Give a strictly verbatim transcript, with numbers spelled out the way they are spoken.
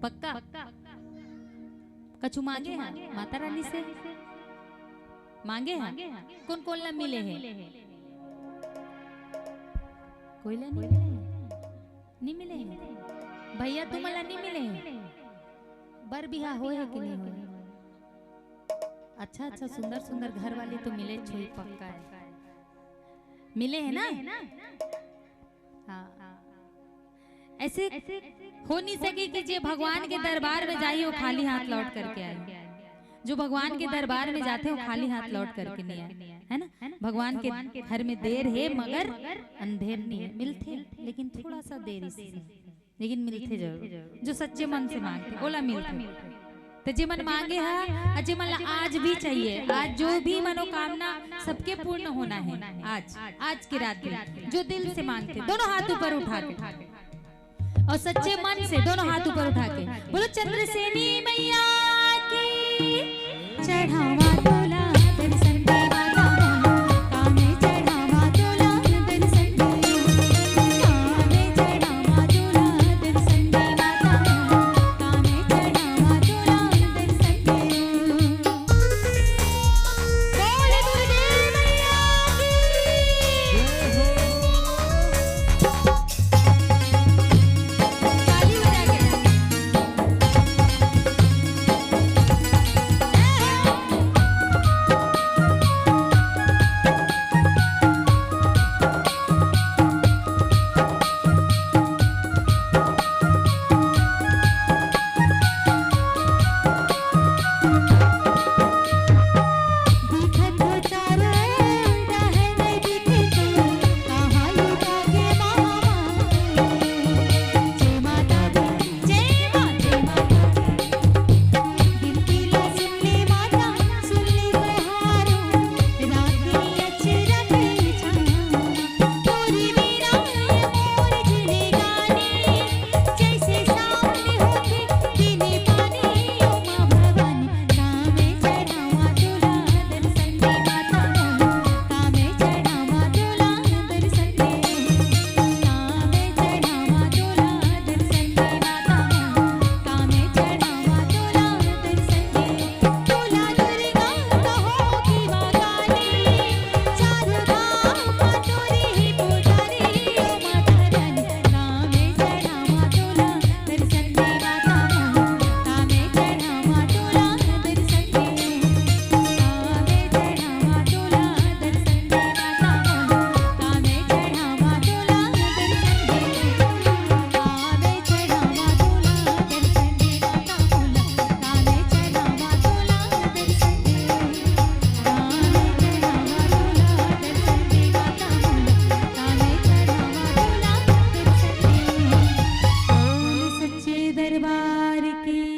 पक्का? कछु मांगे हा माता रानी से? मांगे हा? कोन कोन ला मिले हे? कोई ला नहीं मिले हे? नहीं मिले हे? भैया, तुमन ला नहीं मिले हे? बर बिहा होए हे कि नहीं होए? अच्छा अच्छा, सुंदर सुंदर घर वाली तो मिले छुई, पक्का हे। मिले हे ना? हाँ। ऐसे हो नहीं सके कि जे भगवान के दरबार में जाही, वो खाली हाथ लौट करके आए। जो भगवान के दरबार में जाथे, वो खाली हाथ लौट करके नहीं आए, है ना? भगवान के घर में देर हे, मगर अंधेर नहीं हे। मिलथे, लेकिन थोड़ा सा देरी से, लेकिन मिलथे जरूर। जो सच्चे मन से मांगथे, ओला मिलथे। तो जे मन मांगे हा, और जे मन ला आज भी चाहिए, आज जो भी मनोकामना सबके पूर्ण होना है, आज, आज की रात भी, जो दिल से मांगथे, दोनों हाथ ऊपर उठा के, और सच्चे मन से दोनों हाथ ऊपर उठा के बोलो, चंद्रसेनी मैया की। चढ़ावा तोला दर्शन देवा, कामे चढ़ावा तोला दर्शन देवा, कामे चढ़ावा तोला दर्शन देवा, कामे चढ़ावा तोला दर्शन देवा। बोले दुर्गे मैया की। ताली बजा के। दरबार की।